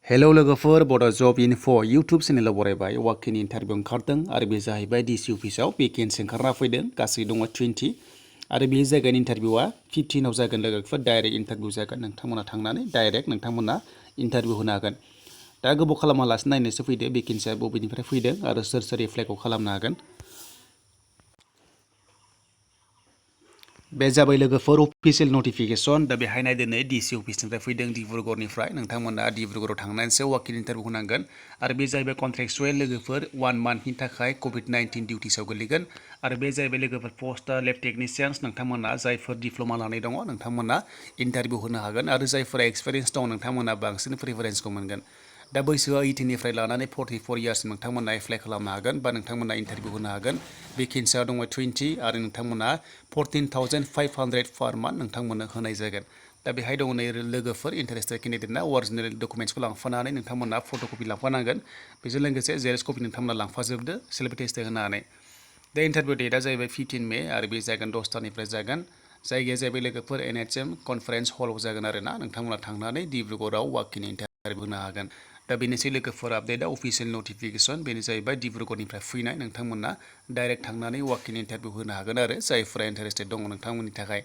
hello लोगोफोर बड' जब info YouTube चेनेलाव बरायबाय Joaquin interview ओंखारदों आरो बे जाहैबाय डिसि अफिसाव भेकेन्सि ओंखारना फैदों गासै दङ 20 आरो बे जायगानि इन्टारभिउआ 15 आव जागोन लोगोफोर डाइरेक्ट इन्टारभिउ जागोन नोंथांमोना थांनानै डाइरेक्ट नोंथांमोना इन्टारभिउ होनो हागोन दा गोबाव खालामालासिनो नायनोसो फैदो भेकेन्सिया बबेनिफ्राय फैदों आरो सोर सोर एप्लाइखौ खालामनो हागोन बे जाबाय लोगोफोर अफिसियेल नटिफिकेशन दा बेहाय नायदो नै डिसि अफिसनिफ्राय फैदों डिब्रुगड़निफ्राय नोंथांमोना डिब्रुगड़ाव थांनानैसो वाकिन इन्टारभिउ होनांगोन आरो बे जाहैबाय कन्ट्रेक्चुएल लोगोफोर 1 मान्थनि थाखाय कभिड-19 डिउटिसआव गोलैगोन आरो बे जाहैबाय लोगोफोर पोस्टआ लेब टेकनिशियान्स नोंथांमोना जायफोर डिप्ल'मा लानाय दङ नोंथांमोना इन्टारभिउ होनो हागोन आरो जायफोरा एक्सपिरियेन्स दङ नोंथांमोना बांसिन प्रिफारेन्सखौ मोनगोन दा बैसोआ 18 निफ्राय लानानै 44 इयार्स नोंथांमोना एप्लाइ खालामनो हागोन बा नोंथांमोना इन्टारभिउ होनो हागोन भेकेन्सिया दङ 20 आरो नोंथांमोना 14,500 पार मान्थ नोंथांमोननो होनाय जागोन दा बेहाय दङ नै लोगोफोर इन्टारेस्टेड केन्डिडेटना अरिजिनेल डकुमेन्ट्सखौ लांफानानै नोंथांमोना फट'कपि लांफानांगोन बेजों लोगोसे जेरक्स कपि नोंथांमोना लांफाजोबदो सेल्फ टेस्ट होनानै दा इन्टारभिउ डेटआ जाहैबाय 15 मे आरो बे जागोन 10थानिफ्राय जागोन जायगाया जाहैबाय लोगोफोर NHM कनफारेन्स हलाव जागोन आरोना नोंथांमोना थांनानै डिब्रुगड़आव वाकिन इन्टारभिउ होनो हागोन दा बेनोसै लोगोफोर आपडेटआ अफिसियेल नटिफिकेशन बेनो जाहैबाय डिब्रुगड़निफ्राय फैनाय नोंथांमोना डाइरेक्ट थांनानै वाकिन इन्टारभिउ होनो हागोन आरो जायफोरा इन्टारेस्टेड दङ नोंथांमोननि थाखाय